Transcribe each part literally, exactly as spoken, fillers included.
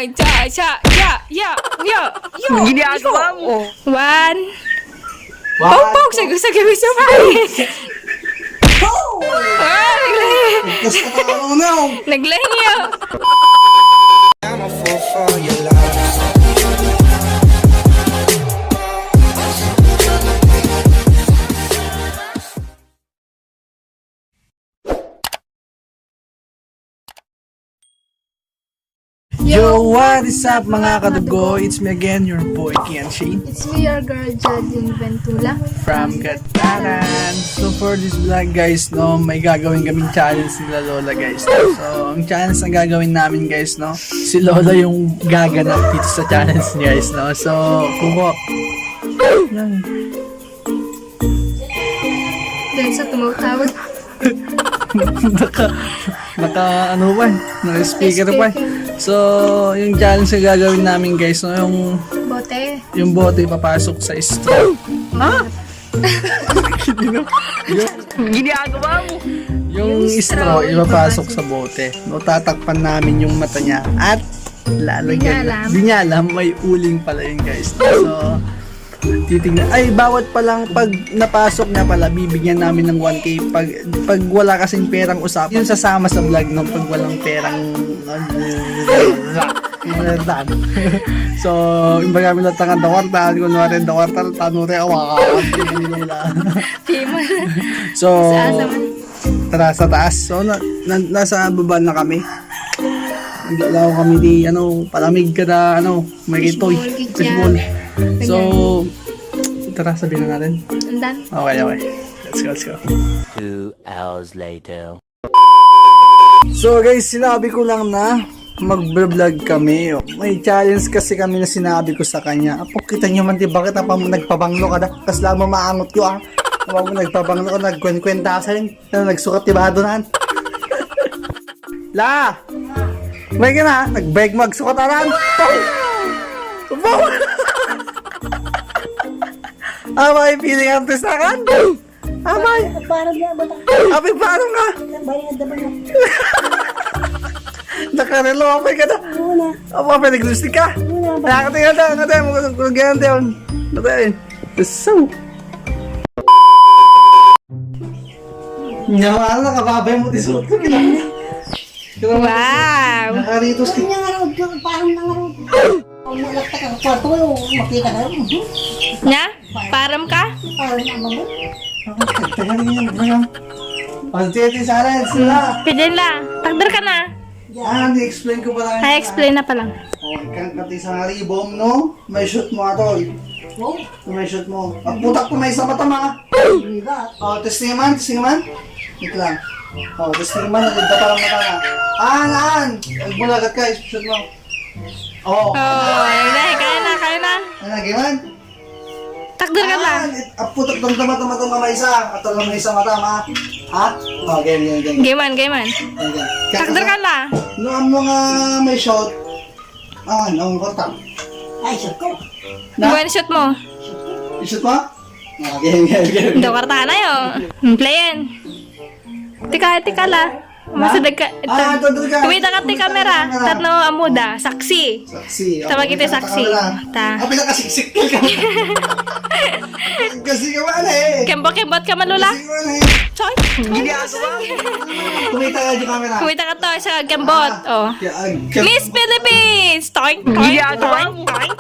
Cha, cha, ya, ya, ya, ya. Ang ginagawa mo? One. One, Pog, pog, two. Sago, sago, sago, sago. Ah, naglahi. Tapos na tayo na. Naglahi niya. I'm a fool for your love. Yo, what is up, mga kadugo? It's me again, your boy, Kian Shane. It's me, your girl, Jadine Ventula. From Gatanan. So for this vlog, guys, no, may gagawin kaming challenge nila Lola, guys. So ang challenge na gagawin namin, guys, no, si Lola yung gaganap dito sa challenge, guys, no. So kuko. Yan. Dahil sa tumawag-tawag. Naka, naka ano pa eh, naka speaker pa eh. Speaker. So yung challenge na gagawin namin, guys, no, yung Bote. Yung bote ipapasok sa straw. Ha? Ginagawa mo. Yung Yung straw, straw, ipapasok ipapasok. Sa bote. No, tatakpan namin yung mata niya at lalagyan. Di niya alam. Di niya alam, may uling pala yun, guys. So, titignan. Ay, bawat pa lang pag napasok niya pala, bibigyan namin ng one K. Pag, pag wala kasing perang usap, yung sasama sa vlog, no? Pag walang perang, so, yung pag kami lang tangan, dawartan, kunwari, dawartan, tanure, awa, nila. Di mo. So, Sa asa man? Tara sa taas. So, na, na, nasa baba na kami. Naglalako kami di, ano, palamig kada, ano, may Fishball, itoy. Fishball. Ganyan. So, tara, sabihin na natin. Andan. Okay, okay. Let's go, let's go. Two hours later. So, guys, sinabi ko lang na mag-vlog kami. May challenge kasi kami na sinabi ko sa kanya. Apo, kita nyo man, di bakit apa mo nagpabanglo ka da? Kas lang mo maangot ko, ah. Huwag mo nagpabanglo ka, nagkwenkwenta sa yun. Ano, nagsukat ti bado nan? La! May ka na, nag-beg magsukat aran. Abay, feeling artist na kan? Abay. Parang na ba? Abay, parang ka. Bayad na ba na? Nakarelo, abay ka na. Oo na. Abay, nag-lipstick ka. Oo na. Nakakatingin na, nakakatingin na. So, Nga, ano, nakababay mo, ti suot ko, kinahanglan. Wow! Nakaritos, Ano nga raw, parang nga raw. Ang malaktak ang kwarto, oh, makita ka raw. Nya? Param ka? Parang nga, mamon. Ang kagtagan niya, ano ba yan? Ang tiyete sa akin, sila. Kaya dyan lang. Takder ka na. Ah, ni-explain ko pala. Ay, explain na pala. Oh, ikang kati sa nga ribom, no? May shoot mo ato, eh. Oh? May shoot mo. Ang putak ko may isa mata, ma. Hindi ba? Oh, testing naman, testing naman. Wait lang. Oh, testing naman, nagda parang mata na. Ah, naan? Ang bulagat ka, shoot mo. Oh. Oh, ayun na, kaya na, kaya na. Ano, giman? Takder ka na. Ah, it-, ah, putak, damdama, damdama, damdama, isa. At alam mo, isa mata, ma. Ha? Oh, game, game, game. Game man, game man. Okay. Takder ka na. No, ang mga may shot. Ah, no, ang korta. Ay, shot ko. Na? Buwan shot mo. Shot mo? Ah, game, game, game. Daw karta na yun. Playin. Tika, tika la. Masudag ka. Ah, ito, ito, ito, Kumita ka ti ito, kamera. Kamera. Tatno amuda. Saksi. Saksi. Tawag ito, saksi. Kamera. Ta. Ah, pinakasiksik ka. Kasi ka wala eh. Kembot, kembot ka, malula. Kasi ka wala eh. Choy. Hindi ako. Kumita ka di kamera. Kumita ka to sa kembot. Ah, oh. Kaya, ah, kaya Miss Philippines! Toing, toing, Hindi ako. Toing, toing.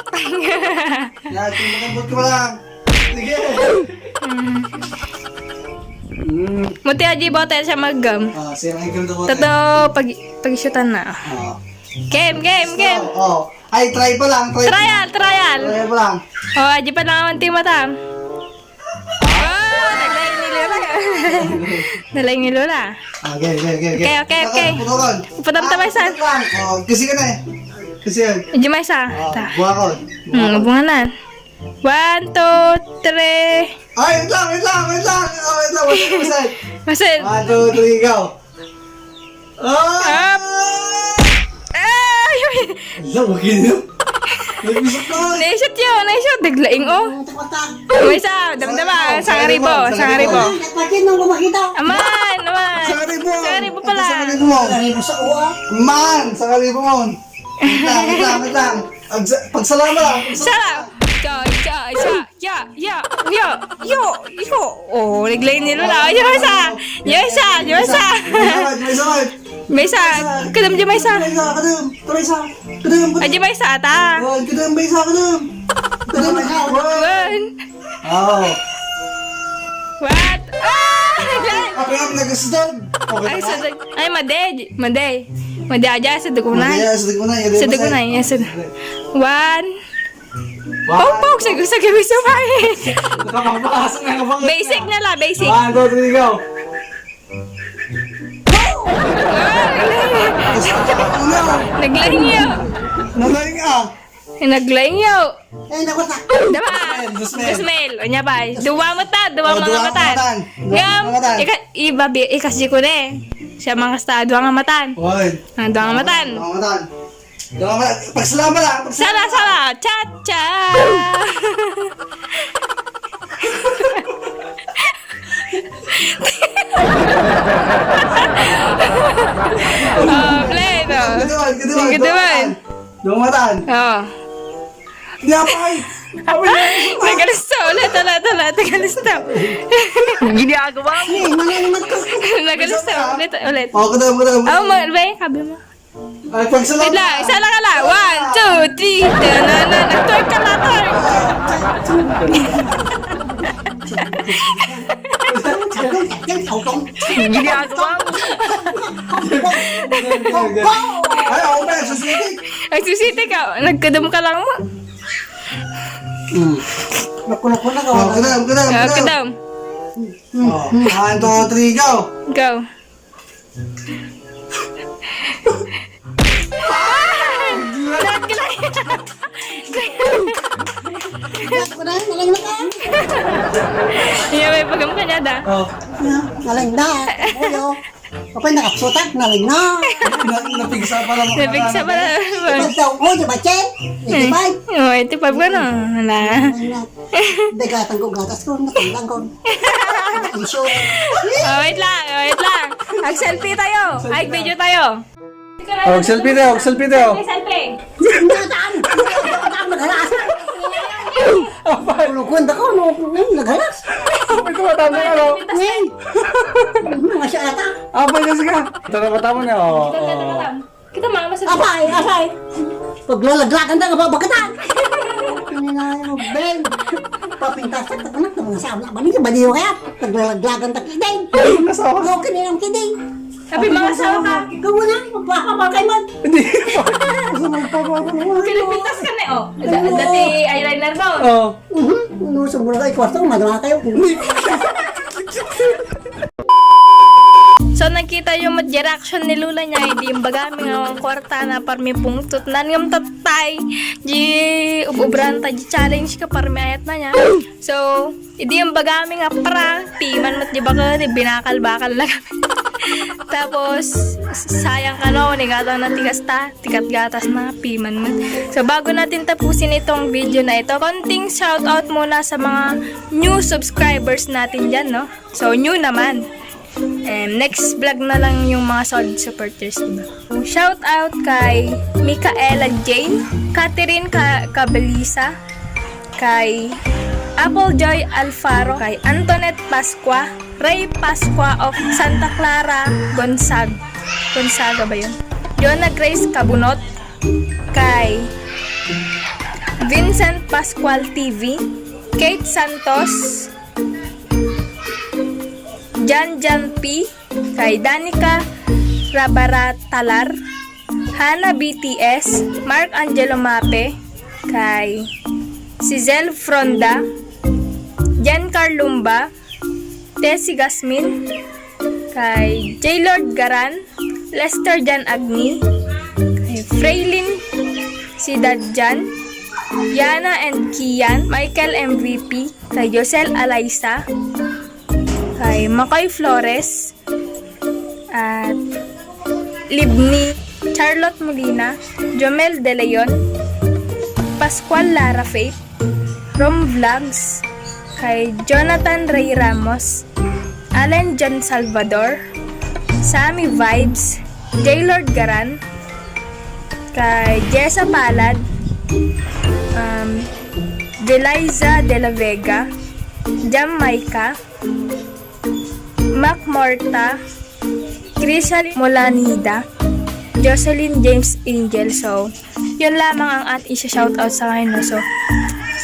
Kaya, kembot ka lang. Sige. Mm. Muti aji bote siya mag-, um, Ah, siya ang ganda bote. Tato, pag, pag-shootan na. Ah. Game, game, game. Oh, oh. Ay, try pa lang, try pa Trial, lang. Trial. Try pa lang. Oh, aji pa lang ang team mata. Oh, naglaing ni Lola. Nalaing ni Lola. Ah, game, game, game, game. Okay, okay, okay. Putokan, putokan. Putokan ta, Ah, Maisan. Putokan. Oh, kasi ka na eh. Kasi yan. Aji Maisan. Ah, Ta. Buwakon. Hmm, Buwakon. Bunganan. One, two, three. Ay, wait lang, wait lang, wait lang. Oh, wait lang, wait lang, wait lang. Masin. One, two, three, go. Ah! Up. Ay! Wala, wag yun yun. Nagbisok na. Naisot yun, naisot. Naglaing, oh. May isa, damdama. Sangaribo, sangaribo. Pati nung kumakita. Aman, aman. Sangaribo. Sangaribo pala. Sangaribo mo. Sangaribo sa uwa. Man, sangaribo mo. Wait lang, wait lang, wait lang. Agsa-, pagsalamat lang, pagsalamat. Salam! Cha, cha, cha, ya, ya, ya, yo, yo. Oh, naglain ni Lola. Yung isa, yung isa, yung isa. May isa, may isa, may isa. May isa, kadam di may isa. May isa, kadam. May isa, kadam. Ay, di may isa ata. Oh, kadam, may isa, kadam. Kadam, may isa. One. Oh. What? Ah! Naglain. Ako yung nagsudag. Okay. Ay, na? Sudag. Ay, madi. Madi. Madi aja, sudag ko na. Madi aja, sudag ko na. Sudag ko na, yes, sudag. One. One. Pog, pog, sudag, sudag, sudag. Nakapagpasok na, nakapagpasok na. Basic na la, basic. One, two, three, go. Naglain niya. Naglain ka. Naglain niya. Eh, naku, ta- Diba? Dusmel, dusmel. Dusmel. O niya ba? Duwa matan, duwa. Oh, mga duwa matan. Matan. Duwa. Ngam, matan. Ika-, ibabi-, ikasi ko na eh. Siya mga sta, duwa nga matan. Oy. Ah, duwa nga matan. Duwa nga matan. Duwa nga matan. Pagsalamat lang. Pagsalamat. Sala, sala. Cha, cha. Oh, play, no? Good one, good one, good one. Good one. Duwa nga matan. Oo. Di apay! Apay! Nagalista, ulit, ulit, ulit, nagalista. Ginagawa mo. Nagalista, ulit, ulit. Oh, kadam, kadam, kadam. Oh, ma-, ba yung sabi mo? Ay, pagsalamat. Wait lang, isa lang ka lang. One, two, three. Tanana, nag-twerk ka na, twerk. Ginagawa mo. Ay, ako ba, susiti? Ay, susiti ka. Nagkadam ka lang mo. Hmm. Naku, naku, naku. Oh, kadam, kadam, ah, kadam. Kadam. Hmm. Oh, one, two, three, go. Go. Lahat ka lang. Lahat ko na, nalang na ka. Iya, may pagam ka niya, da. Oh. Na, nalang na. Uyo. Kapag nakapsutak, nalang na. Na-, napigsa pa lang. Napigsa pa lang. Pag daw, oh, di ba, Chen? Eighty-five. Oh, eighty-five ka na. Wala. Nalang na. Dagatan ko gatas ko, natanglang ko. Insure. Oh, wait lang, oh, wait lang. Mag-selfie tayo. Ay, video tayo. Oh, selfie tayo, selfie tayo. Selfie, selfie. Nataan! Nataan, naghalas! Apay. Kulukuan da ko, no, no, naghalas. Apay, tumatama na, no? Ngayon. Mga siya ata. Apay, kasi ka. Ito na, matama na, oh. Ito na, ito na, oh. Kita, mama, sa... Apay, apay. Paglalaglagan da, kapag bakatan. Ang inayo, Ben. Papintasan, tapanak, mga sabla. Bali, baliw kaya. Paglalaglagan da, kiding. Ang asawa. Lo, kininang kiding. Sabi, mga asawa ka. Ikaw mo na, magpapabakay man. Hindi. Magpapabakay man. Pinagpintas ka na, oh. Da-, dati eyeliner mo. Oh. Mhm. Ano, sa mura kay kwarto, madama kayo. So, nakita yo met di reaction ni Lola niya, eh, di imbaga mi nga kwarta na parmi pungtot. Nan ngem tatay, di ub-ubran ta di challenge ka parmi ayat na niya. So, idi imbaga mi nga prank, piman met di baka, di binakal-bakal na kami. Tapos, sayang kano, ni gatang na ti kasta. Ti katgatas na, piman man. So, bago natin tapusin itong video na ito, konting shoutout muna sa mga new subscribers natin dyan, no? So, new naman. Em, next vlog na lang yung mga solid supporters, diba? So, shoutout kay Micaela Jane, Catherine Ka-, Cabelisa, kay Apple Joy Alfaro, kay Antoinette Pascua, Ray Pascua of Santa Clara, Gonzag-, Gonzaga ba yun? Jonah Grace Cabunot, kay Vincent Pascual T V, Kate Santos, Jan Jan P, kay Danica Rabaratalar, Hana B T S, Mark Angelo Mape, kay Sizel Fronda, Jen Carlumba, Tessie Gasmin, kay Jaylord Garan, Lester Jan Agni, kay Fraylin Sidad Jan, Yana and Kian, Michael M V P, kay Josel Alaisa, kay Makoy Flores, at Libni Charlotte Molina, Jomel De Leon, Pascual Lara Faith, Rom Vlogs, kay Jonathan Ray Ramos, Allen John Salvador, Sammy Vibes, Jaylord Garan, kay Jessa Palad, um, Deliza de la Vega, Jamaica, Mac Morta, Crystal Molanida, Jocelyn James Angel. So, yun lamang ang ating isa-shoutout sa ngayon, no? So,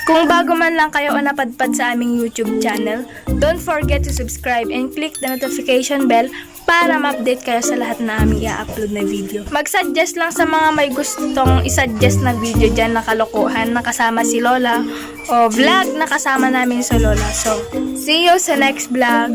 kung bago man lang kayo o napadpad sa aming YouTube channel, don't forget to subscribe and click the notification bell para ma-update kayo sa lahat na aming i-upload na video. Mag-suggest lang sa mga may gustong i-suggest na video dyan na kalokohan na kasama si Lola o vlog na kasama namin si Lola. So, see you sa next vlog.